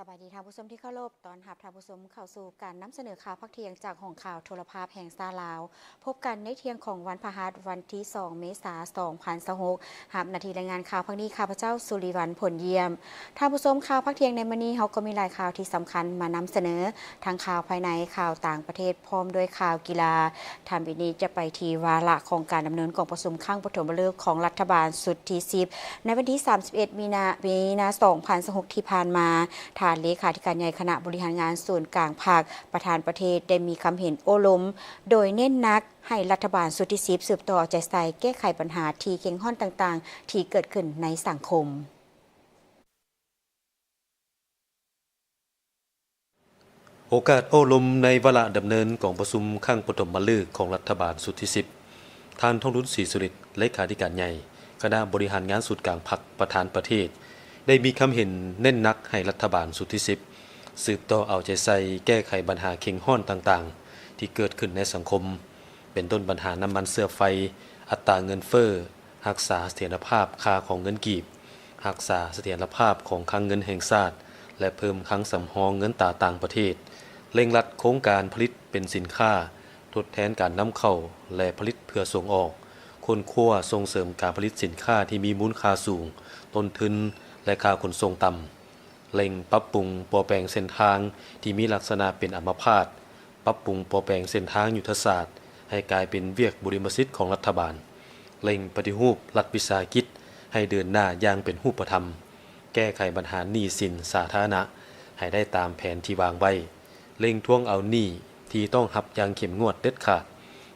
ສະບາຍດີທ່ານຜູ້ຊົມທີ່ເຄົາລົບ, ຕ້ອນຮັບທ່ານຜູ້ຊົມເຂົ້າສູ່ການນຳສະເໜີຂ່າວພາກທ່ຽງຈາກຫ້ອງຂ່າວໂທລະພາບແຫ່ງຊາດລາວ. ພົບກັນໃນທ່ຽງຂອງວັນພະຫັດ ວັນທີສອງ ເມສາ ສອງພັນຊາວຫົກ ຮັບໜ້າທີ່ລາຍງານຂ່າວພາກນີ້ ຂ້າພະເຈົ້າ ສຸລິວັນ ຜົນຢ້ຽມ. ທ່ານຜູ້ຊົມ, ຂ່າວພາກທ່ຽງໃນມື້ນີ້ ເຮົາກໍມີຫຼາຍຂ່າວທີ່ສຳຄັນມານຳສະເໜີ, ທັງຂ່າວພາຍໃນ, ຂ່າວຕ່າງປະເທດ ພ້ອມດ້ວຍຂ່າວກິລາ. ທ່ານ ວິນນີ້ ຈະໄປທີ່ວາລະຂອງການດຳເນີນກອງປະຊຸມຄັ້ງປະຖົມມະລຶກຂອງລັດຖະບານຊຸດທີສິບ ໃນວັນທີສາມສິບເອັດ ມີນາ ມີນາ ສອງພັນຊາວຫົກ ທີ່ຜ່ານມາ. ທ່ານເລຂາທິການໃຫຍ່ຄະນະບໍລິຫານງານສູນກາງພັກ ປະທານປະເທດ ໄດ້ມີຄຳເຫັນໂອ້ລົມ ໂດຍເນັ້ນໜັກໃຫ້ລັດຖະບານຊຸດທີສິບ ສືບຕໍ່ເອົາໃຈໃສ່ແກ້ໄຂບັນຫາທີ່ເຄັ່ງຮ້ອນຕ່າງໆ ທີ່ເກີດຂຶ້ນໃນສັງຄົມ. ໂອກາດໂອ້ລົມໃນວາລະດຳເນີນກອງປະຊຸມຄັ້ງປະຖົມມະລຶກຂອງລັດຖະບານຊຸດທີສິບ, ທ່ານ ທອງລຸນ ສີສຸລິດ ເລຂາທິການໃຫຍ່ຄະນະບໍລິຫານງານສູນກາງພັກ ປະທານປະເທດ ໄດ້ມີຄຳເຫັນເນັ້ນໜັກໃຫ້ລັດຖະບານຊຸດທີສິບ ສືບຕໍ່ເອົາໃຈໃສ່ແກ້ໄຂບັນຫາເຄັ່ງຮ້ອນຕ່າງໆ ທີ່ເກີດຂຶ້ນໃນສັງຄົມ, ເປັນຕົ້ນບັນຫານ້ຳມັນເຊື້ອໄຟ, ອັດຕາເງິນເຟີ້, ຮັກສາສະຖຽນລະພາບຄ່າຂອງເງິນກີບ, ຮັກສາສະຖຽນລະພາບຂອງຄັງເງິນແຫ່ງຊາດ ແລະ ເພີ່ມຄັງສຳຮອງເງິນຕາຕ່າງປະເທດ, ເລັ່ງລັດໂຄງການຜະລິດເປັນສິນຄ້າ, ທົດແທນການນຳເຂົ້າ ແລະ ຜະລິດເພື່ອສົ່ງອອກ, ຄົ້ນຄວ້າສົ່ງເສີມການຜະລິດສິນຄ້າທີ່ມີມູນຄ່າສູງ, ຕົ້ນທຶນ ແລະ ຄ່າຂົນສົ່ງຕ່ຳ, ເລັ່ງປັບປຸງປົວແປງເສັ້ນທາງທີ່ມີລັກສະນະເປັນອຳມະພາດ, ປັບປຸງປົວແປງເສັ້ນທາງຍຸດທະສາດໃຫ້ກາຍເປັນວຽກບຸລິມະສິດຂອງລັດຖະບານ, ເລັ່ງປະຕິຮູບລັດວິສາຫະກິດໃຫ້ເດີນໜ້າຢ່າງເປັນຮູບປະທຳ, ແກ້ໄຂບັນຫາໜີ້ສິນສາທາລະນະໃຫ້ໄດ້ຕາມແຜນທີ່ວາງໄວ້, ເລັ່ງທວງເອົາໜີ້ທີ່ຕ້ອງຮັບຢ່າງເຂັ້ມງວດເດັດຂາດ,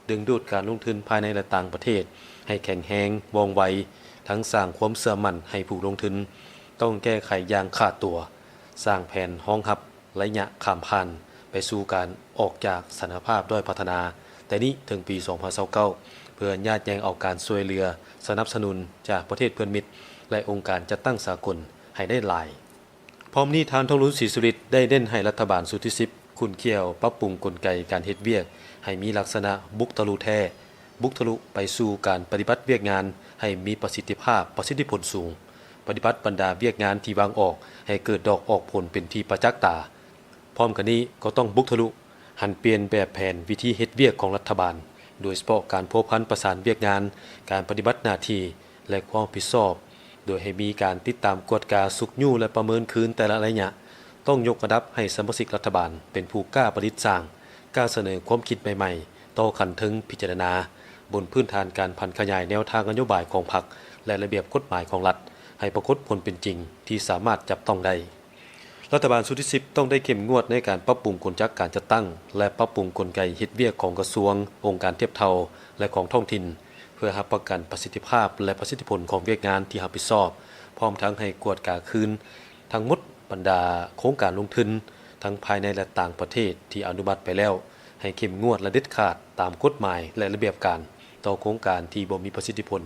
ດຶງດູດການລົງທຶນພາຍໃນ ແລະ ຕ່າງປະເທດໃຫ້ແຂງແຮງ, ວ່ອງໄວ, ທັງສ້າງຄວາມເຊື່ອໝັ້ນໃຫ້ຜູ້ລົງທຶນ, ຕ້ອງແກ້ໄຂຢ່າງຂາດຕົວ, ສ້າງແຜນຮອງຮັບ ໄລຍະຂ້າມຜ່ານໄປສູ່ການອອກຈາກສະຖານະພາບດ້ອຍພັດທະນາ ແຕ່ນີ້ເຖິງປີສອງພັນຊາວເກົ້າ ເພື່ອຍາດແຍ່ງເອົາການຊ່ວຍເຫຼືອສະໜັບສະໜູນຈາກປະເທດເພື່ອນມິດ ແລະ ອົງການຈັດຕັ້ງສາກົນໃຫ້ໄດ້ຫຼາຍ. ພ້ອມນີ້, ທ່ານ ທອງລຸນ ສີສຸລິດ ໄດ້ເນັ້ນໃຫ້ລັດຖະບານຊຸດທີສິບ ຂຸ້ນຂ້ຽວປັບປຸງກົນໄກການເຮັດວຽກໃຫ້ມີລັກສະນະບຸກທະລຸແທ້, ບຸກທະລຸໄປສູ່ການປະຕິບັດວຽກງານໃຫ້ມີປະສິດທິພາບ, ປະສິດທິຜົນສູງ, ປະຕິບັດບັນດາວຽກງານທີ່ວາງອອກໃຫ້ເກີດດອກອອກຜົນເປັນທີ່ປະຈັກຕາ. ພ້ອມກັນນີ້ກໍຕ້ອງບຸກທະລຸຫັນປ່ຽນແບບແຜນວິທີເຮັດວຽກຂອງລັດຖະບານ, ໂດຍສະເພາະການພົວພັນປະສານວຽກງານ, ການປະຕິບັດໜ້າທີ່ ແລະ ຄວາມຮັບຜິດຊອບ, ໂດຍໃຫ້ມີການຕິດຕາມກວດກາ, ຊຸກຍູ້ ແລະ ປະເມີນຄືນແຕ່ລະໄລຍະ. ຕ້ອງຍົກລະດັບໃຫ້ສະມາຊິກລັດຖະບານເປັນຜູ້ກ້າປະດິດສ້າງ, ກ້າສະເໜີຄວາມຄິດໃໝ່ໆ ຕໍ່ຂັ້ນເທິງພິຈາລະນາ, ບົນພື້ນຖານການຜັນຂະຫຍາຍແນວທາງນະໂຍບາຍຂອງພັກ ແລະ ລະບຽບກົດໝາຍຂອງລັດ ໃຫ້ປາກົດຜົນເປັນຈິງທີ່ສາມາດຈັບຕ້ອງໄດ້. ລັດຖະບານຊຸດທີສິບ ຕ້ອງໄດ້ເຂັ້ມງວດໃນການປັບປຸງກົນຈັກການຈັດຕັ້ງ ແລະ ປັບປຸງກົນໄກເຮັດວຽກຂອງກະຊວງ, ອົງການທຽບເທົ່າ ແລະ ຂອງທ້ອງຖິ່ນ ເພື່ອຮັບປະກັນປະສິດທິພາບ ແລະ ປະສິດທິຜົນຂອງວຽກງານທີ່ຮັບຜິດຊອບ, ພ້ອມທັງໃຫ້ກວດກາຄືນທັງໝົດບັນດາໂຄງການລົງທຶນ ທັງພາຍໃນ ແລະ ຕ່າງປະເທດທີ່ອະນຸມັດໄປແລ້ວ ໃຫ້ເຂັ້ມງວດ ແລະ ເດັດຂາດຕາມກົດໝາຍ ແລະ ລະບຽບການຕໍ່ໂຄງການທີ່ບໍ່ມີປະສິດທິຜົນ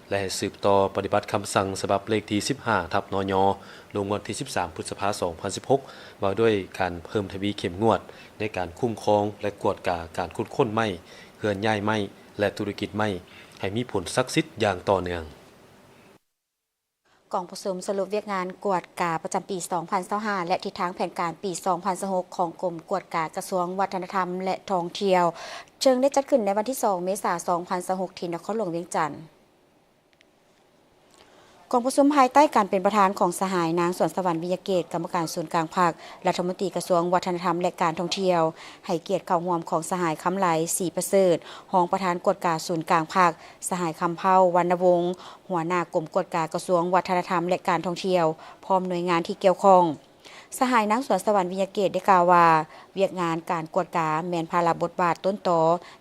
ແລະ ໃຫ້ສືບຕໍ່ປະຕິບັດຄຳສັ່ງສະບັບເລກທີສິບຫ້າ ທັບ ນຍ ລົງວັນທີສິບສາມ ພຶດສະພາ ສອງພັນສິບຫົກ ວ່າດ້ວຍການເພີ່ມທະວີເຂັ້ມງວດໃນການຄຸ້ມຄອງ ແລະ ກວດກາການຂຸດຄົ້ນໄມ້, ເຄື່ອນຍ້າຍໄມ້ ແລະ ທຸລະກິດໄມ້ ໃຫ້ມີຜົນສັກສິດຢ່າງຕໍ່ເນື່ອງ. ກອງປະຊຸມສະຫຼຸບວຽກງານກວດກາປະຈຳປີສອງພັນຊາວຫ້າ ແລະ ທິດທາງແຜນການປີສອງພັນຊາວຫົກ ຂອງກົມກວດກາກະຊວງວັດທະນະທຳ ແລະ ທ່ອງທ່ຽວ ເຊິ່ງໄດ້ຈັດຂຶ້ນໃນວັນທີສອງ ເມສາ ສອງພັນຊາວຫົກ ທີ່ນະຄອນຫຼວງວຽງຈັນ. ກອງປະຊຸມພາຍໃຕ້ການເປັນປະທານຂອງສະຫາຍ ນາງ ສວນສະຫວັນ ວິຍະເກດ ກຳມະການສູນກາງພັກ, ລັດຖະມົນຕີກະຊວງວັດທະນະທຳ ແລະ ການທ່ອງທ່ຽວ, ໃຫ້ກຽດເຂົ້າຮ່ວມຂອງສະຫາຍ ຄຳໄຫຼ ສີປະເສີດ ຮອງປະທານກວດກາສູນກາງພັກ, ສະຫາຍ ຄຳເພົ້າ ວັນນະວົງ ຫົວໜ້າກົມກວດກາກະຊວງວັດທະນະທຳ ແລະ ການທ່ອງທ່ຽວ ພ້ອມໜ່ວຍງານທີ່ກ່ຽວຂ້ອງ. ສະຫາຍ ນາງ ສວນສະຫວັນ ວິຍະເກດ ໄດ້ກ່າວວ່າ ວຽກງານການກວດກາແມ່ນພາລະບົດບາດຕົ້ນຕໍ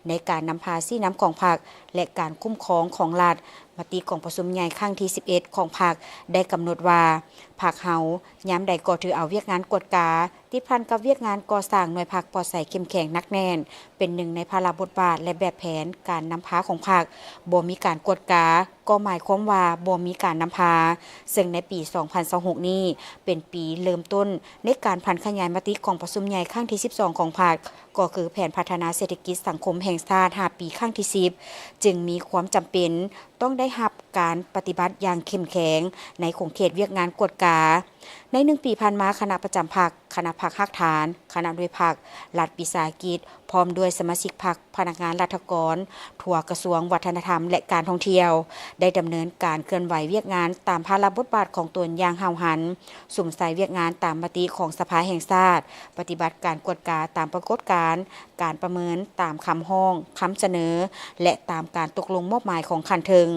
ໃນການນຳພາຊີ້ນຳຂອງພັກ ແລະ ການຄຸ້ມຄອງຂອງລັດ. ມະຕິກອງປະຊຸມໃຫຍ່ຄັ້ງທີສິບເອັດ ຂອງພັກ ໄດ້ກຳນົດວ່າ ພັກເຮົາຍາມໃດກໍຖືເອົາວຽກງານກວດກາ ຕິດພັນກັບວຽກງານກໍ່ສ້າງໜ່ວຍພັກປອດໃສເຂັ້ມແຂງໜັກແໜ້ນ ເປັນໜຶ່ງໃນພາລະບົດບາດ ແລະ ແບບແຜນການນຳພາຂອງພັກ. ບໍ່ມີການກວດກາ ກໍໝາຍຄວາມວ່າບໍ່ມີການນຳພາ, ເຊິ່ງໃນປີສອງພັນຊາວຫົກນີ້ ເປັນປີເລີ່ມຕົ້ນໃນການຜັນຂະຫຍາຍມະຕິກອງປະຊຸມໃຫຍ່ຄັ້ງທີສິບສອງຂອງພັກ, ກໍຄືແຜນພັດທະນາເສດຖະກິດສັງຄົມແຫ່ງຊາດຫ້າປີຄັ້ງທີສິບ ຈຶ່ງມີຄວາມຈຳເປັນຕ້ອງໄດ້ຮັບ ການປະຕິບັດຢ່າງເຂັ້ມແຂງໃນຂົງເຂດວຽກງານກວດກາ. ໃນໜຶ່ງປີຜ່ານມາ, ຄະນະປະຈຳພັກ, ຄະນະພັກຮາກຖານ, ຄະນະໜ່ວຍພັກ, ລັດວິສາຫະກິດ ພ້ອມດ້ວຍສະມາຊິກພັກ, ພະນັກງານລັດຖະກອນທົ່ວກະຊວງວັດທະນະທຳ ແລະ ການທ່ອງທ່ຽວ ໄດ້ດຳເນີນການເຄື່ອນໄຫວວຽກງານຕາມພາລະບົດບາດຂອງຕົນຢ່າງຫ້າວຫັນ, ສຸມໃສ່ວຽກງານຕາມມະຕິຂອງສະພາແຫ່ງຊາດ, ປະຕິບັດການກວດກາຕາມປາກົດການ, ການປະເມີນຕາມຄຳຮ້ອງ, ຄຳສະເໜີ ແລະ ຕາມການຕົກລົງມອບໝາຍຂອງຂັ້ນເທິງ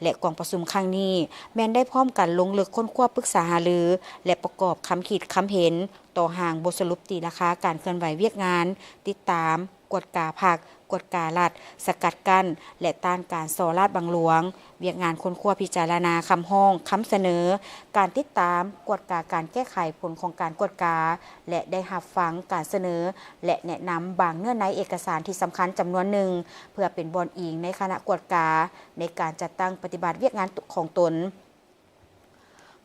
ແລະ ກອງປະຊຸມຄັ້ງນີ້ ແມ່ນໄດ້ພ້ອມກັນລົງເລິກຄົ້ນຄວ້າປຶກສາຫາລື ແລະ ປະກອບຄຳຄິດຄຳເຫັນຕໍ່ຮ່າງບົດສະຫຼຸບຕີລາຄາການເຄື່ອນໄຫວວຽກງານ ຕິດຕາມ, ກວດກາພັກ, ກວດກາລັດ, ສະກັດກັ້ນ ແລະ ຕ້ານການສໍ້ລາດບັງຫຼວງ, ວຽກງານຄົ້ນຄວ້າພິຈາລະນາຄຳຮ້ອງ, ຄຳສະເໜີ, ການຕິດຕາມ, ກວດກາການແກ້ໄຂຜົນຂອງການກວດກາ ແລະ ໄດ້ຮັບຟັງການສະເໜີ ແລະ ແນະນຳບາງເນື້ອໃນເອກະສານທີ່ສຳຄັນຈຳນວນໜຶ່ງ ເພື່ອເປັນບ່ອນອີງໃນຄະນະກວດກາ ໃນການຈັດຕັ້ງປະຕິບັດວຽກງານຂອງຕົນ.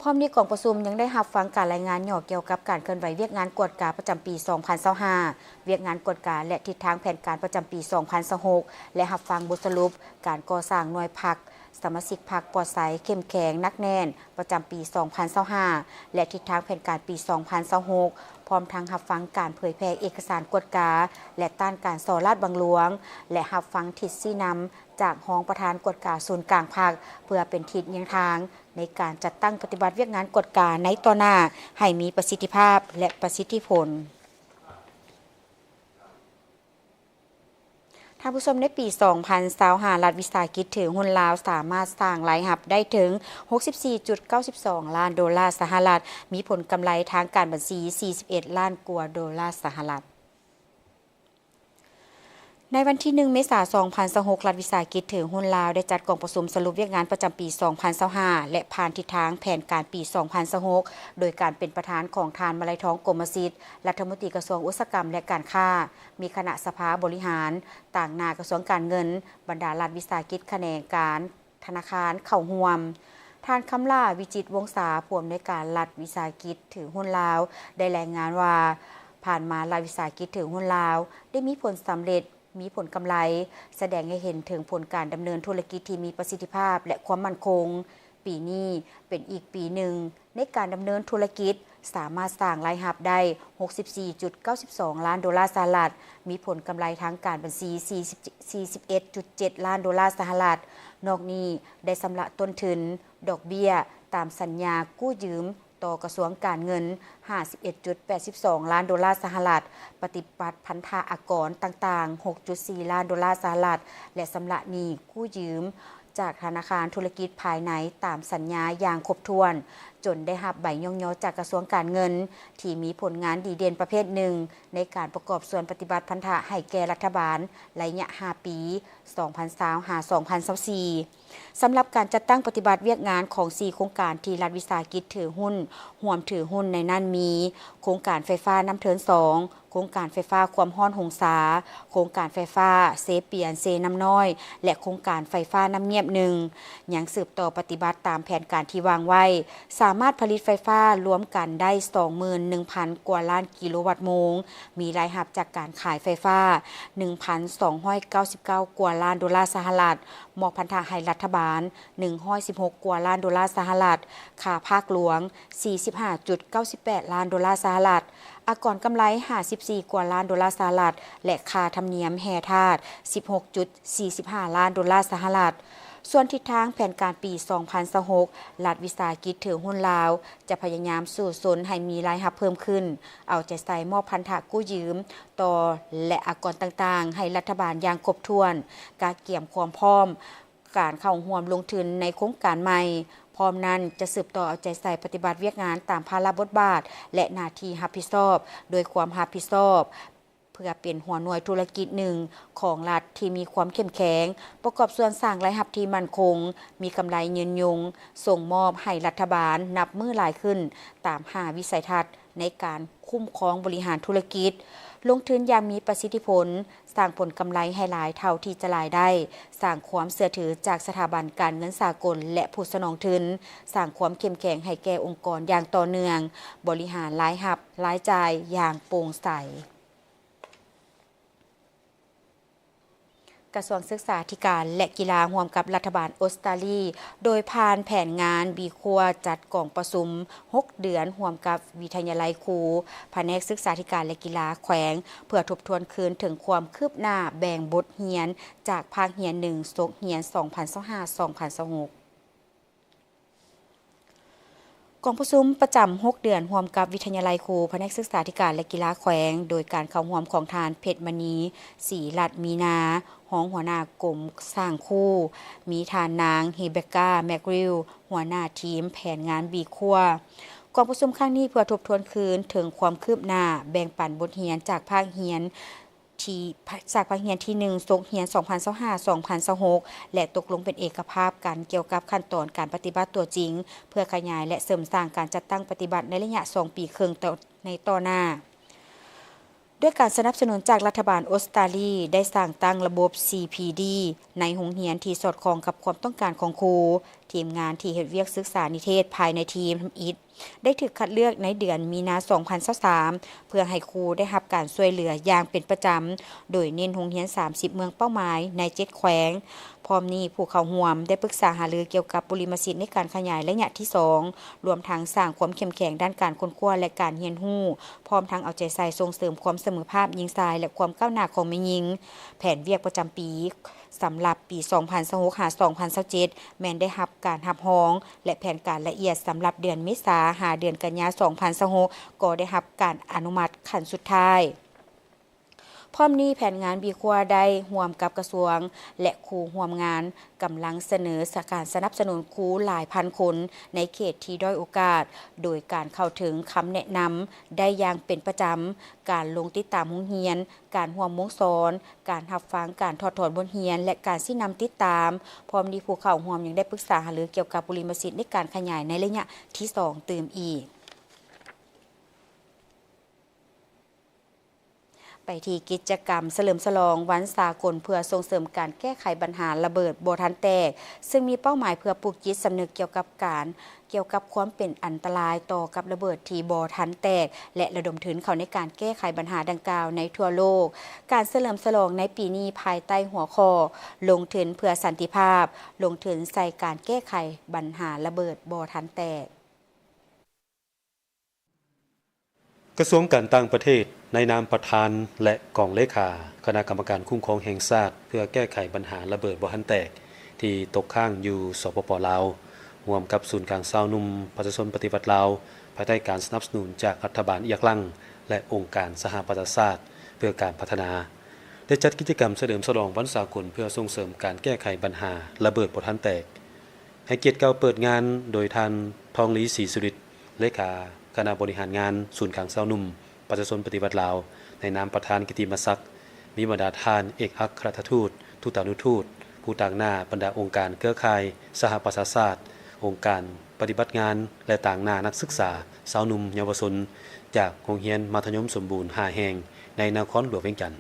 ພ້ອມນີ້, ກອງປະຊຸມຍັງໄດ້ຮັບຟັງການລາຍງານຫຍໍ້ກ່ຽວກັບການເຄື່ອນໄຫວວຽກງານກວດກາປະຈຳປີສອງພັນຊາວຫ້າ, ວຽກງານກວດກາ ແລະ ທິດທາງແຜນການປະຈຳປີສອງພັນຊາວຫົກ ແລະ ຮັບຟັງບົດສະຫຼຸບການກໍ່ສ້າງໜ່ວຍພັກ ສະມາຊິກພັກປອດໃສ, ເຂັ້ມແຂງ, ໜັກແໜ້ນ ປະຈຳປີສອງພັນຊາວຫ້າ ແລະ ທິດທາງແຜນການປີສອງພັນຊາວຫົກ ພ້ອມທັງຮັບຟັງການເຜີຍແຜ່ເອກະສານກວດກາ ແລະ ຕ້ານການສໍ້ລາດບັງຫຼວງ ແລະ ຮັບຟັງທິດຊີ້ນຳຈາກຮອງປະທານກວດກາສູນກາງພັກ ເພື່ອເປັນທິດແນວທາງໃນການຈັດຕັ້ງປະຕິບັດວຽກງານກວດກາໃນຕໍ່ໜ້າໃຫ້ມີປະສິດທິພາບ ແລະ ປະສິດທິຜົນ. ທ່ານຜູ້ຊົມ, ໃນປີສອງພັນຊາວຫ້າ ລັດວິສາຫະກິດຖືຫຸ້ນລາວສາມາດສ້າງລາຍຮັບໄດ້ເຖິງຫົກສິບສີ່ຈຸດເກົ້າສິບສອງລ້ານໂດລາສະຫະລັດ, ມີຜົນກຳໄລທາງການບັນຊີສີ່ສິບເອັດລ້ານກວ່າໂດລາສະຫະລັດ. ໃນວັນທີໜຶ່ງ ເມສາ ສອງພັນຊາວຫົກ ລັດວິສາຫະກິດຖືຫຸ້ນລາວໄດ້ຈັດກອງປະຊຸມສະຫຼຸບວຽກງານປະຈຳປີສອງພັນຊາວຫ້າ ແລະ ຜ່ານທິດທາງແຜນການປີສອງພັນຊາວຫົກ ໂດຍການເປັນປະທານຂອງທ່ານ ມະໄລທອງ ກົມມະສິດ ລັດຖະມົນຕີກະຊວງອຸດສາຫະກຳ ແລະ ການຄ້າ, ມີຄະນະສະພາບໍລິຫານ, ຕາງໜ້າກະຊວງການເງິນ, ບັນດາລັດວິສາຫະກິດຂະແໜງການທະນາຄານເຂົ້າຮ່ວມ. ທ່ານ ຄຳຫຼ້າ ວິຈິດວົງສາ ຜູ້ອຳນວຍການລັດວິສາຫະກິດຖືຫຸ້ນລາວ ໄດ້ລາຍງານວ່າ, ຜ່ານມາລັດວິສາຫະກິດຖືຫຸ້ນລາວໄດ້ມີຜົນສຳເລັດ, ມີຜົນກຳໄລ, ສະແດງໃຫ້ເຫັນເຖິງຜົນການດຳເນີນທຸລະກິດທີ່ມີປະສິດທິພາບ ແລະ ຄວາມໝັ້ນຄົງ. ປີນີ້ເປັນອີກປີໜຶ່ງໃນການດຳເນີນທຸລະກິດ ສາມາດສ້າງລາຍຮັບໄດ້ຫົກສິບສີ່ຈຸດເກົ້າສິບສອງລ້ານໂດລາສະຫະລັດ, ມີຜົນກຳໄລທາງການບັນຊີສີ່ສິບ ສີ່ສິບເອັດຈຸດເຈັດລ້ານໂດລາສະຫະລັດ. ນອກນີ້ໄດ້ຊຳລະຕົ້ນທຶນ, ດອກເບ້ຍຕາມສັນຍາກູ້ຢືມຕໍ່ກະຊວງການເງິນຫ້າສິບເອັດຈຸດແປດສິບສອງລ້ານໂດລາສະຫະລັດ, ປະຕິບັດພັນທະອາກອນຕ່າງໆຫົກຈຸດສີ່ລ້ານໂດລາສະຫະລັດ ແລະ ຊຳລະໜີ້ກູ້ຢືມ ຈາກທະນາຄານທຸລະກິດພາຍໃນຕາມສັນຍາຢ່າງຄົບຖ້ວນ, ຈົນໄດ້ຮັບໃບຍ້ອງຍໍຈາກກະຊວງການເງິນ ທີ່ມີຜົນງານດີເດັ່ນປະເພດໜຶ່ງ ໃນການປະກອບສ່ວນປະຕິບັດພັນທະໃຫ້ແກ່ລັດຖະບານໄລຍະຫ້າປີ ສອງພັນຊາວ ຫາ ສອງພັນຊາວສີ່. ສຳລັບການຈັດຕັ້ງປະຕິບັດວຽກງານຂອງສີ່ໂຄງການທີ່ລັດວິສາຫະກິດຖືຫຸ້ນ ຮ່ວມຖືຫຸ້ນໃນນັ້ນມີ ໂຄງການໄຟຟ້ານ້ຳເທີນສອງ, ໂຄງການໄຟຟ້າຄວາມຮ້ອນຫົງສາ, ໂຄງການໄຟຟ້າເຊປຽນ-ເຊນ້ຳນ້ອຍ ແລະ ໂຄງການໄຟຟ້ານ້ຳງຽບໜຶ່ງ ຍັງສືບຕໍ່ປະຕິບັດຕາມແຜນການທີ່ວາງໄວ້, ສາມາດຜະລິດໄຟຟ້າລວມກັນໄດ້ສອງໝື່ນໜຶ່ງພັນກວ່າລ້ານກິໂລວັດໂມງ, ມີລາຍຮັບຈາກການຂາຍໄຟຟ້າໜຶ່ງພັນສອງຮ້ອຍເກົ້າສິບເກົ້າກວ່າລ້ານໂດລາສະຫະລັດ, ມອບພັນທະໃຫ້ລັດຖະບານໜຶ່ງຮ້ອຍສິບຫົກກວ່າລ້ານໂດລາສະຫະລັດ, ຄ່າພາກຫຼວງສີ່ສິບຫ້າຈຸດເກົ້າສິບແປດລ້ານໂດລາສະຫະລັດ, ອາກອນກຳໄລຫ້າສິບສີ່ກວ່າລ້ານໂດລາສະຫະລັດ ແລະ ຄ່າທຳນຽມແຮ່ທາດສິບຫົກຈຸດສີ່ສິບຫ້າລ້ານໂດລາສະຫະລັດ. ສ່ວນທິດທາງແຜນການປີສອງພັນຊາວຫົກ ລັດວິສາຫະກິດຖືຫຸ້ນລາວ ຈະພະຍາຍາມສູ້ຊົນໃຫ້ມີລາຍຮັບເພີ່ມຂຶ້ນ, ເອົາໃຈໃສ່ມອບພັນທະກູ້ຢືມຕໍ່ ແລະ ອາກອນຕ່າງໆໃຫ້ລັດຖະບານຢ່າງຄົບຖ້ວນ, ກະກຽມຄວາມພ້ອມການເຂົ້າຮ່ວມລົງທຶນໃນໂຄງການໃໝ່. ພ້ອມນັ້ນ, ຈະສືບຕໍ່ເອົາໃຈໃສ່ປະຕິບັດວຽກງານຕາມພາລະບົດບາດ ແລະ ໜ້າທີ່ຮັບຜິດຊອບ ດ້ວຍຄວາມຮັບຜິດຊອບ ເພື່ອເປັນຫົວໜ່ວຍທຸລະກິດໜຶ່ງຂອງລັດທີ່ມີຄວາມເຂັ້ມແຂງ, ປະກອບສ່ວນສ້າງລາຍຮັບທີ່ໝັ້ນຄົງ, ມີກຳໄລຍືນຍົງ, ສົ່ງມອບໃຫ້ລັດຖະບານນັບມື້ຫຼາຍຂຶ້ນ, ຕາມຫ້າວິໄສທັດໃນການຄຸ້ມຄອງບໍລິຫານທຸລະກິດ, ລົງທຶນຢ່າງມີປະສິດທິຜົນ, ສ້າງຜົນກຳໄລໃຫ້ຫຼາຍເທົ່າທີ່ຈະຫຼາຍໄດ້, ສ້າງຄວາມເຊື່ອຖືຈາກສະຖາບັນການເງິນສາກົນ ແລະ ຜູ້ສະໜອງທຶນ, ສ້າງຄວາມເຂັ້ມແຂງໃຫ້ແກ່ອົງກອນຢ່າງຕໍ່ເນື່ອງ, ບໍລິຫານລາຍຮັບ, ລາຍຈ່າຍຢ່າງໂປ່ງໃສ. ກະຊວງສຶກສາທິການ ແລະ ກິລາ ຮ່ວມກັບລັດຖະບານອົດສະຕາລີ ໂດຍຜ່ານແຜນງານບີຄົວ ຈັດກອງປະຊຸມຫົກເດືອນ ຮ່ວມກັບວິທະຍາໄລຄູ ພະແນກສຶກສາທິການ ແລະ ກິລາແຂວງ ເພື່ອທົບທວນຄືນເຖິງຄວາມຄືບໜ້າແບ່ງບົດຮຽນ ຈາກພາກຮຽນໜຶ່ງ ສົກຮຽນ ສອງພັນຊາວຫ້າ ສອງພັນຊາວຫົກ. ກອງປະຊຸມປະຈຳຫົກເດືອນ ຮ່ວມກັບວິທະຍາໄລຄູ ພະແນກສຶກສາທິການ ແລະ ກິລາແຂວງ ໂດຍການເຂົ້າຮ່ວມຂອງທ່ານ ເພັດມະນີ ສີລັດມີນາ ຮອງຫົວໜ້າກົມສ້າງຄູ, ມີທ່ານນາງ ເຮເບກາ ແມັກຣິວ ຫົວໜ້າທີມແຜນງານບີຄົວ. ກອງປະຊຸມຄັ້ງນີ້ເພື່ອທົບທວນຄືນເຖິງຄວາມຄືບໜ້າ ແບ່ງປັນບົດຮຽນຈາກພາກຮຽນ ທີ່ ຈາກພາກຮຽນທີໜຶ່ງ ສົກຮຽນ ສອງພັນຊາວຫ້າ ສອງພັນຊາວຫົກ ແລະ ຕົກລົງເປັນເອກະພາບກັນກ່ຽວກັບຂັ້ນຕອນການປະຕິບັດຕົວຈິງ ເພື່ອຂະຫຍາຍ ແລະ ເສີມສ້າງການຈັດຕັ້ງປະຕິບັດໃນໄລຍະສອງປີເຄິ່ງຕໍ່ ໃນຕໍ່ໜ້າ. ດ້ວຍການສະໜັບສະໜູນຈາກລັດຖະບານອົດສະຕາລີ ໄດ້ສ້າງຕັ້ງລະບົບ ຊີພີດີ ໃນໂຮງຮຽນທີ່ສອດຄ່ອງກັບຄວາມຕ້ອງການຂອງຄູ, ທີມງານທີ່ເຮັດວຽກສຶກສານິເທດພາຍໃນທີມທຳອິດ ໄດ້ຖືກຄັດເລືອກໃນເດືອນມີນາ ສອງພັນຊາວສາມ ເພື່ອໃຫ້ຄູໄດ້ຮັບການຊ່ວຍເຫຼືອຢ່າງເປັນປະຈຳ, ໂດຍເນັ້ນໂຮງຮຽນສາມສິບເມືອງເປົ້າໝາຍໃນເຈັດແຂວງ. ພ້ອມນີ້, ຜູ້ເຂົ້າຮ່ວມໄດ້ປຶກສາຫາລືກ່ຽວກັບບຸລິມະສິດໃນການຂະຫຍາຍໄລຍະທີສອງ, ລວມທັງສ້າງຄວາມເຂັ້ມແຂງດ້ານການຄົ້ນຄວ້າ ແລະ ການຮຽນຮູ້, ພ້ອມທັງເອົາໃຈໃສ່ສົ່ງເສີມຄວາມສະເໝີພາບຍິງຊາຍ ແລະ ຄວາມກ້າວໜ້າຂອງແມ່ຍິງ. ແຜນວຽກປະຈຳປີ ສຳລັບປີສອງພັນຊາວຫົກ ຫາ ສອງພັນຊາວເຈັດ ແມ່ນໄດ້ຮັບການຮັບຮອງ ແລະ ແຜນການລະອຽດສຳລັບເດືອນເມສາ ຫາ ເດືອນກັນຍາ ສອງພັນຊາວຫົກ ກໍໄດ້ຮັບການອະນຸມັດຂັ້ນສຸດທ້າຍ. ພ້ອມນີ້, ແຜນງານບີຄົວໄດ້ຮ່ວມກັບກະຊວງ ແລະ ຄູ່ຮ່ວມງານ ກຳລັງສະເໜີການສະໜັບສະໜູນຄູຫຼາຍພັນຄົນໃນເຂດທີ່ດ້ອຍໂອກາດ, ໂດຍການເຂົ້າເຖິງຄຳແນະນຳໄດ້ຢ່າງເປັນປະຈຳ, ການລົງຕິດຕາມໂຮງຮຽນ, ການຮ່ວມວົງສອນ, ການຮັບຟັງການຖອດຖອນບົດຮຽນ ແລະ ການຊີ້ນຳຕິດຕາມ. ພ້ອມນີ້, ຜູ້ເຂົ້າຮ່ວມຍັງໄດ້ປຶກສາຫາລືກ່ຽວກັບບຸລິມະສິດໃນການຂະຫຍາຍໃນໄລຍະທີສອງຕື່ມອີກ. ໄປທີ່ກິດຈະກຳສະເຫຼີມສະຫຼອງວັນສາກົນເພື່ອສົ່ງເສີມການແກ້ໄຂບັນຫາລະເບີດບໍ່ທັນແຕກ, ເຊິ່ງມີເປົ້າໝາຍເພື່ອປູກຈິດສຳນຶກກ່ຽວກັບການ ກ່ຽວກັບຄວາມເປັນອັນຕະລາຍຕໍ່ກັບລະເບີດທີ່ບໍ່ທັນແຕກ ແລະ ລະດົມທຶນເຂົ້າໃນການແກ້ໄຂບັນຫາດັ່ງກ່າວໃນທົ່ວໂລກ. ການສະເຫຼີມສະຫຼອງໃນປີນີ້ພາຍໃຕ້ຫົວຂໍ້ ລົງທຶນເພື່ອສັນຕິພາບ, ລົງທຶນໃສ່ການແກ້ໄຂບັນຫາລະເບີດບໍ່ທັນແຕກ. ກະຊວງການຕ່າງປະເທດ ໃນນາມປະທານ ແລະ ກອງເລຂາຄະນະກຳມະການຄຸ້ມຄອງແຫ່ງຊາດ ເພື່ອແກ້ໄຂບັນຫາລະເບີດບໍ່ທັນແຕກ ທີ່ຕົກຄ້າງຢູ່ ສປປ ລາວ ຮ່ວມກັບສູນກາງຊາວໜຸ່ມປະຊາຊົນປະຕິວັດລາວ, ພາຍໃຕ້ການສະໜັບສະໜູນຈາກລັດຖະບານອີຣັກ ແລະ ອົງການສະຫະປະຊາຊາດເພື່ອການພັດທະນາ ໄດ້ຈັດກິດຈະກຳສະເຫຼີມສະຫຼອງວັນສາກົນເພື່ອສົ່ງເສີມການແກ້ໄຂບັນຫາລະເບີດບໍ່ທັນແຕກ. ໃຫ້ກຽດກ່າວເປີດງານໂດຍທ່ານ ທອງລີ ສີສຸລິດ ເລຂາຄະນະບໍລິຫານງານສູນກາງຊາວໜຸ່ມປະຊາຊົນປະຕິວັດລາວ ໃນນາມປະທານກິດຕິມະສັກ, ມີບັນດາທ່ານເອກອັກຄະລັດຖະທູດ, ທູຕານຸທູດ, ຜູ້ຕາງໜ້າບັນດາອົງການເຄືອຂ່າຍສະຫະປະຊາຊາດ, ອົງການປະຕິບັດງານ ແລະ ຕາງໜ້ານັກສຶກສາຊາວໜຸ່ມເຍົາວະຊົນ ຈາກໂຮງຮຽນມັດທະຍົມສົມບູນຫ້າແຫ່ງໃນນະຄອນຫຼວງວຽງຈັນ.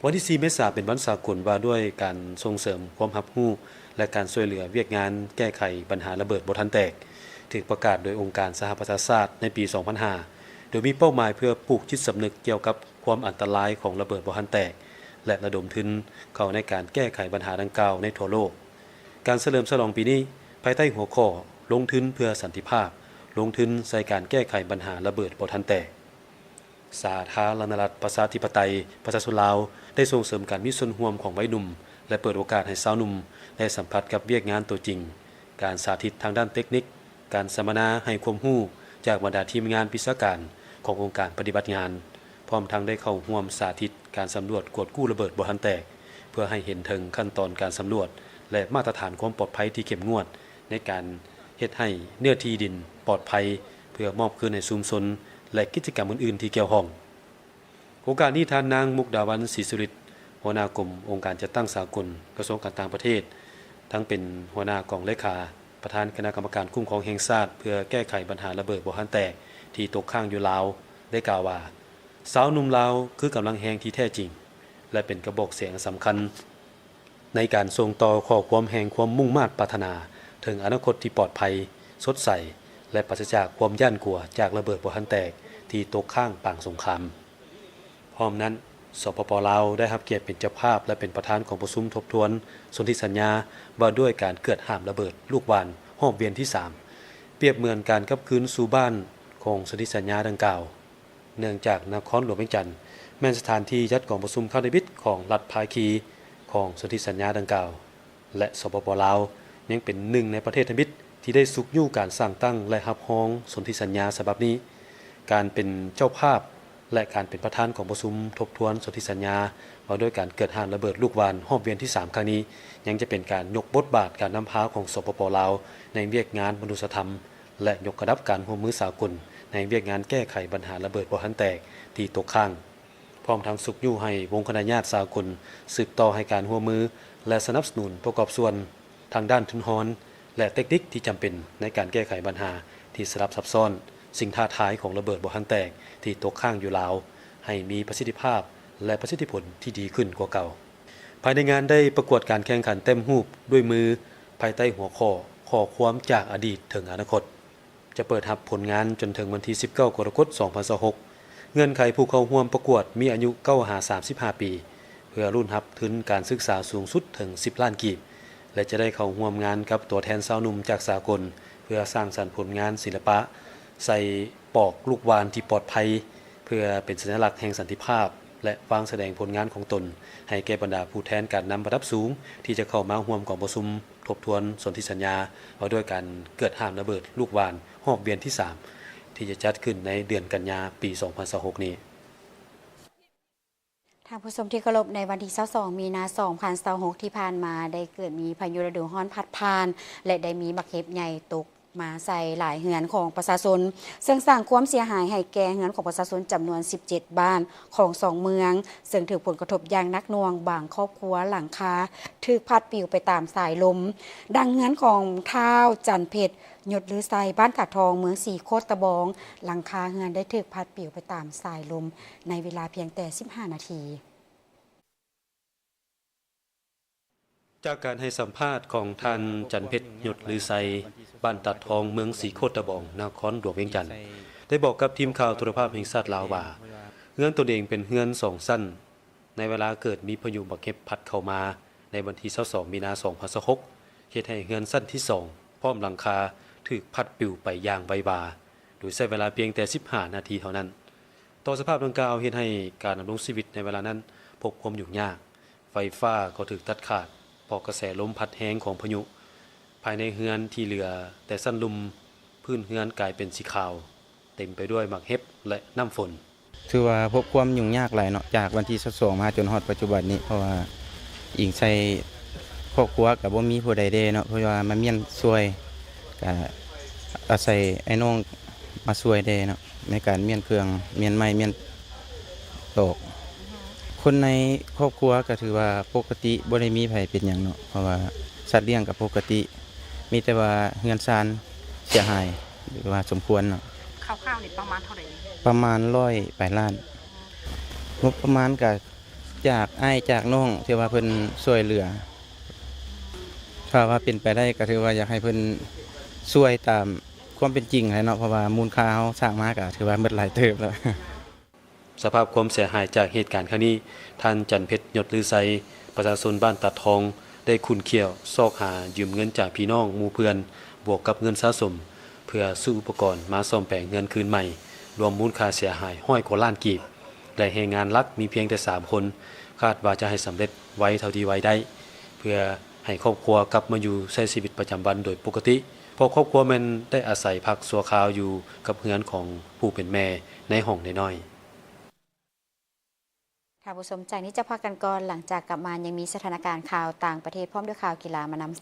ວັນທີສີ່ ເມສາ ເປັນວັນສາກົນວ່າດ້ວຍການສົ່ງເສີມຄວາມຮັບຮູ້ ແລະ ການຊ່ວຍເຫຼືອວຽກງານແກ້ໄຂບັນຫາລະເບີດບໍ່ທັນແຕກ, ຖືກປະກາດໂດຍອົງການສະຫະປະຊາຊາດໃນປີສອງພັນຫ້າ ໂດຍມີເປົ້າໝາຍເພື່ອປູກຈິດສຳນຶກກ່ຽວກັບຄວາມອັນຕະລາຍຂອງລະເບີດບໍ່ທັນແຕກ ແລະ ລະດົມທຶນເຂົ້າໃນການແກ້ໄຂບັນຫາດັ່ງກ່າວໃນທົ່ວໂລກ. ການສະເຫຼີມສະຫຼອງປີນີ້ ພາຍໃຕ້ຫົວຂໍ້ ລົງທຶນເພື່ອສັນຕິພາບ, ລົງທຶນໃສ່ການແກ້ໄຂບັນຫາລະເບີດບໍ່ທັນແຕກ. ສາທາລະນະລັດ ປະຊາທິປະໄຕ ປະຊາຊົນລາວ ໄດ້ສົ່ງເສີມການມີສ່ວນຮ່ວມຂອງໄວໜຸ່ມ ແລະ ເປີດໂອກາດໃຫ້ຊາວໜຸ່ມໄດ້ສຳຜັດກັບວຽກງານຕົວຈິງ, ການສາທິດທາງດ້ານເຕັກນິກ, ການສຳມະນາໃຫ້ຄວາມຮູ້ຈາກບັນດາທີມງານວິຊາການຂອງອົງການປະຕິບັດງານ, ພ້ອມທັງໄດ້ເຂົ້າຮ່ວມສາທິດການສຳຫຼວດກວດກູ້ລະເບີດບໍ່ທັນແຕກ ເພື່ອໃຫ້ເຫັນເຖິງຂັ້ນຕອນການສຳຫຼວດ ແລະ ມາດຕະຖານຄວາມປອດໄພທີ່ເຂັ້ມງວດ ໃນການເຮັດໃຫ້ເນື້ອທີ່ດິນປອດໄພ ເພື່ອມອບຄືນໃຫ້ຊຸມຊົນ ແລະ ກິດຈະກຳອື່ນໆທີ່ກ່ຽວຂ້ອງ. ໂອກາດນີ້ ທ່ານນາງ ມຸກດາວັນ ສີສຸລິດ ຫົວໜ້າກົມອົງການຈັດຕັ້ງສາກົນ ກະຊວງການຕ່າງປະເທດ, ທັງເປັນຫົວໜ້າກອງເລຂາ, ປະທານຄະນະກຳມະການຄຸ້ມຄອງແຫ່ງຊາດ ເພື່ອແກ້ໄຂບັນຫາລະເບີດບໍ່ທັນແຕກທີ່ຕົກຄ້າງຢູ່ລາວ ໄດ້ກ່າວວ່າ, ຊາວໜຸ່ມລາວຄືກຳລັງແຮງທີ່ແທ້ຈິງ ແລະ ເປັນກະບອກສຽງອັນສຳຄັນ ໃນການສົ່ງຕໍ່ຂໍ້ຄວາມແຫ່ງຄວາມມຸ່ງມາດປາດຖະໜາເຖິງອະນາຄົດທີ່ປອດໄພ, ສົດໃສ ແລະ ປາສະຈາກຄວາມຢ້ານກົວຈາກລະເບີດບໍ່ທັນແຕກທີ່ຕົກຄ້າງປາງສົງຄາມ. ພ້ອມນັ້ນ, ສປປ ລາວ ໄດ້ຮັບກຽດເປັນເຈົ້າພາບ ແລະ ເປັນປະທານກອງປະຊຸມທົບທວນສົນທິສັນຍາວ່າດ້ວຍການເກືອດຫ້າມລະເບີດລູກຫວ່ານຮອບວຽນທີສາມ ປຽບເໝືອນການກັບຄືນສູ່ບ້ານຂອງສົນທິສັນຍາດັ່ງກ່າວ, ເນື່ອງຈາກນະຄອນຫຼວງວຽງຈັນ ແມ່ນສະຖານທີ່ຈັດກອງປະຊຸມຄັ້ງທຳອິດຂອງລັດພາຄີຂອງສົນທິສັນຍາດັ່ງກ່າວ ແລະ ສປປ ລາວ ຍັງເປັນໜຶ່ງໃນປະເທດທຳອິດທີ່ໄດ້ຊຸກຍູ້ການສ້າງຕັ້ງ ແລະ ຮັບຮອງສົນທິສັນຍາສະບັບນີ້. ການເປັນເຈົ້າພາບ ແລະ ການເປັນປະທານກອງປະຊຸມທົບທວນສົນທິສັນຍາວ່າດ້ວຍການເກີດຫ້າມລະເບີດລູກຫວ່ານຮອບວຽນທີສາມຄັ້ງນີ້ ຍັງຈະເປັນການຍົກບົດບາດການນຳພາຂອງ ສປປ ລາວ ໃນວຽກງານມະນຸດສະທຳ ແລະ ຍົກລະດັບການຮ່ວມມືສາກົນໃນວຽກງານແກ້ໄຂບັນຫາລະເບີດບໍ່ທັນແຕກທີ່ຕົກຄ້າງ, ພ້ອມທັງຊຸກຍູ້ໃຫ້ວົງຄະນະຍາດສາກົນສືບຕໍ່ໃຫ້ການຮ່ວມມື ແລະ ສະໜັບສະໜູນປະກອບສ່ວນ ທາງດ້ານທຶນຮອນ ແລະ ເຕັກນິກທີ່ຈຳເປັນໃນການແກ້ໄຂບັນຫາທີ່ສະຫຼັບຊັບຊ້ອນ, ສິ່ງທ້າທາຍຂອງລະເບີດບໍ່ທັນແຕກທີ່ຕົກຄ້າງຢູ່ລາວ ໃຫ້ມີປະສິດທິພາບ ແລະ ປະສິດທິຜົນທີ່ດີຂຶ້ນກວ່າເກົ່າ. ພາຍໃນງານໄດ້ປະກວດການແຂ່ງຂັນແຕ້ມຮູບດ້ວຍມື ພາຍໃຕ້ຫົວຂໍ້ ຂໍ້ຄວາມຈາກອະດີດເຖິງອະນາຄົດ ຈະເປີດຮັບຜົນງານຈົນເຖິງວັນທີສິບເກົ້າ ກໍລະກົດ ສອງພັນຊາວຫົກ. ເງື່ອນໄຂຜູ້ເຂົ້າຮ່ວມປະກວດມີອາຍຸເກົ້າຫາສາມສິບຫ້າປີ ເພື່ອລຸ້ນຮັບທຶນການສຶກສາສູງສຸດເຖິງສິບລ້ານກີບ ແລະ ຈະໄດ້ເຂົ້າຮ່ວມງານກັບຕົວແທນຊາວໜຸ່ມຈາກສາກົນ ເພື່ອສ້າງສັນຜົນງານສິລະປະ ໃສ່ປອກລູກຫວ່ານທີ່ປອດໄພ ເພື່ອເປັນສັນຍະລັກແຫ່ງສັນຕິພາບ ແລະ ວາງສະແດງຜົນງານຂອງຕົນໃຫ້ແກ່ບັນດາຜູ້ແທນການນຳລະດັບສູງ ທີ່ຈະເຂົ້າມາຮ່ວມກອງປະຊຸມ ທົບທວນສົນທິສັນຍາວ່າດ້ວຍການເກີດຫ້າມລະເບີດລູກຫວ່ານຮອບວຽນທີສາມ ທີ່ຈະຈັດຂຶ້ນໃນເດືອນກັນຍາ ປີສອງພັນຊາວຫົກນີ້. ທ່ານຜູ້ຊົມທີ່ເຄົາລົບ, ໃນວັນທີຊາວສອງ ມີນາ ສອງພັນຊາວຫົກ ທີ່ຜ່ານມາ ໄດ້ເກີດມີພາຍຸລະດູຮ້ອນພັດຜ່ານ ແລະ ໄດ້ມີໝາກເຫັບໃຫຍ່ຕົກມາໃສ່ຫຼາຍເຮືອນຂອງປະຊາຊົນ, ເຊິ່ງສ້າງຄວາມເສຍຫາຍໃຫ້ແກ່ເຮືອນຂອງປະຊາຊົນຈຳນວນສິບເຈັດບ້ານຂອງສອງເມືອງ, ເຊິ່ງຖືກຜົນກະທົບຢ່າງໜັກໜ່ວງ, ບາງຄອບຄົວຫຼັງຄາຖືກພັດປິວໄປຕາມສາຍລົມ. ດັ່ງເຮືອນຂອງທ້າວ ຈັນເພັດ ຍົດລືໄຊ ບ້ານຕາດທອງ ເມືອງສີໂຄດຕະບອງ, ຫຼັງຄາເຮືອນໄດ້ຖືກພັດປິວໄປຕາມສາຍລົມໃນເວລາພຽງແຕ່ສິບຫ້ານາທີ. ຈາກການໃຫ້ສຳພາດຂອງທ່ານ ຈັນເພັດ ຍົດລືໄຊ ບ້ານຕາດທອງ ເມືອງສີໂຄດຕະບອງ ນະຄອນຫຼວງວຽງຈັນ ໄດ້ບອກກັບທີມຂ່າວໂທລະພາບແຫ່ງຊາດລາວວ່າ ເຮືອນຕົນເອງເປັນເຮືອນສອງຊັ້ນ, ໃນເວລາເກີດມີພາຍຸໝາກເຫັບພັດເຂົ້າມາໃນວັນທີຊາວສອງ ມີນາ ສອງພັນຊາວຫົກ ເຮັດໃຫ້ເຮືອນຊັ້ນທີສອງ ພ້ອມຫຼັງຄາຖືກພັດປິວໄປຢ່າງໄວວາ ໂດຍໃຊ້ເວລາພຽງແຕ່ສິບຫ້ານາທີເທົ່ານັ້ນ. ຕໍ່ສະພາບດັ່ງກ່າວເຮັດໃຫ້ການດຳລົງຊີວິດໃນເວລານັ້ນພົບຄວາມຫຍຸ້ງຍາກ, ໄຟຟ້າກໍຖືກຕັດຂາດ ເພາະກະແສລົມພັດແຮງຂອງພາຍຸ. ພາຍໃນເຮືອນທີ່ເຫຼືອແຕ່ຊັ້ນລຸ່ມ, ພື້ນເຮືອນກາຍເປັນສີຂາວ, ເຕັມໄປດ້ວຍໝາກເຫັບ ແລະ ນ້ຳຝົນ. ຖືວ່າພົບຄວາມຫຍຸ້ງຍາກຫຼາຍເນາະ, ຈາກວັນທີຊາວສອງມາຈົນຮອດປັດຈຸບັນນີ້, ເພາະວ່າອີງໃສ່ຄອບຄົວກໍບໍ່ມີຜູ້ໃດແດ່ເນາະ, ເພາະວ່າມາມ້ຽນຊ່ວຍ, ກໍອາໄສອ້າຍນ້ອງມາຊ່ວຍແດ່ເນາະ ໃນການມ້ຽນເຄື່ອງ, ມ້ຽນໄມ້, ມ້ຽນຕອກ. ຄົນໃນຄອບຄົວກໍຖືວ່າປົກກະຕິ, ບໍ່ໄດ້ມີໃຜເປັນຫຍັງເນາະ, ເພາະວ່າສັດລ້ຽງກໍປົກກະຕິ, ມີແຕ່ວ່າເຮືອນຊານເສຍຫາຍ ຫຼືວ່າສົມຄວນເນາະ. ຄ່າວໆນີ້ປະມານເທົ່າໃດ? ປະມານຮ້ອຍປາຍລ້ານ. ງົບປະມານກະຈາກອ້າຍຈາກນ້ອງທີ່ວ່າເພິ່ນຊ່ວຍເຫຼືອ. ຖ້າວ່າເປັນໄປໄດ້ກໍຖືວ່າຢາກໃຫ້ເພິ່ນຊ່ວຍຕາມຄວາມເປັນຈິງຫັ້ນແຫຼະເນາະ, ເພາະວ່າມູນຄ່າເຮົາສ້າງມາກໍຖືວ່າໝົດຫຼາຍເຕີບແລ້ວ. ສະພາບຄວາມເສຍຫາຍຈາກເຫດການຄັ້ງນີ້, ທ່ານ ຈັນເພັດ ຍົດລືໄຊ, ປະຊາຊົນບ້ານຕາດທອງ ໄດ້ຂຸ້ນຂ້ຽວຊອກຫາຢືມເງິນຈາກພີ່ນ້ອງໝູ່ເພື່ອນ ບວກກັບເງິນສະສົມ ເພື່ອຊື້ອຸປະກອນມາສ້ອມແປງເຮືອນຄືນໃໝ່, ລວມມູນຄ່າເສຍຫາຍຮ້ອຍກວ່າລ້ານກີບ ແລະ ແຮງງານຫຼັກມີພຽງແຕ່ສາມຄົນ, ຄາດວ່າຈະໃຫ້ສຳເລັດໄວເທົ່າທີ່ໄວໄດ້ ເພື່ອໃຫ້ຄອບຄົວກັບມາຢູ່ໃຊ້ຊີວິດປະຈຳວັນໂດຍປົກກະຕິ, ເພາະຄອບຄົວແມ່ນໄດ້ອາໄສພັກຊົ່ວຄາວຢູ່ກັບເຮືອນຂອງຜູ້ເປັນແມ່ໃນຫ້ອງນ້ອຍໆ. ທ່ານຜູ້ຊົມ, ຈາກນີ້ຈະພັກກັນກ່ອນ, ຫຼັງຈາກກັບມາຍັງມີສະຖານະການຂ່າວຕ່າງປະເທດ ພ້ອມດ້ວຍຂ່າວກິລາມານຳສະ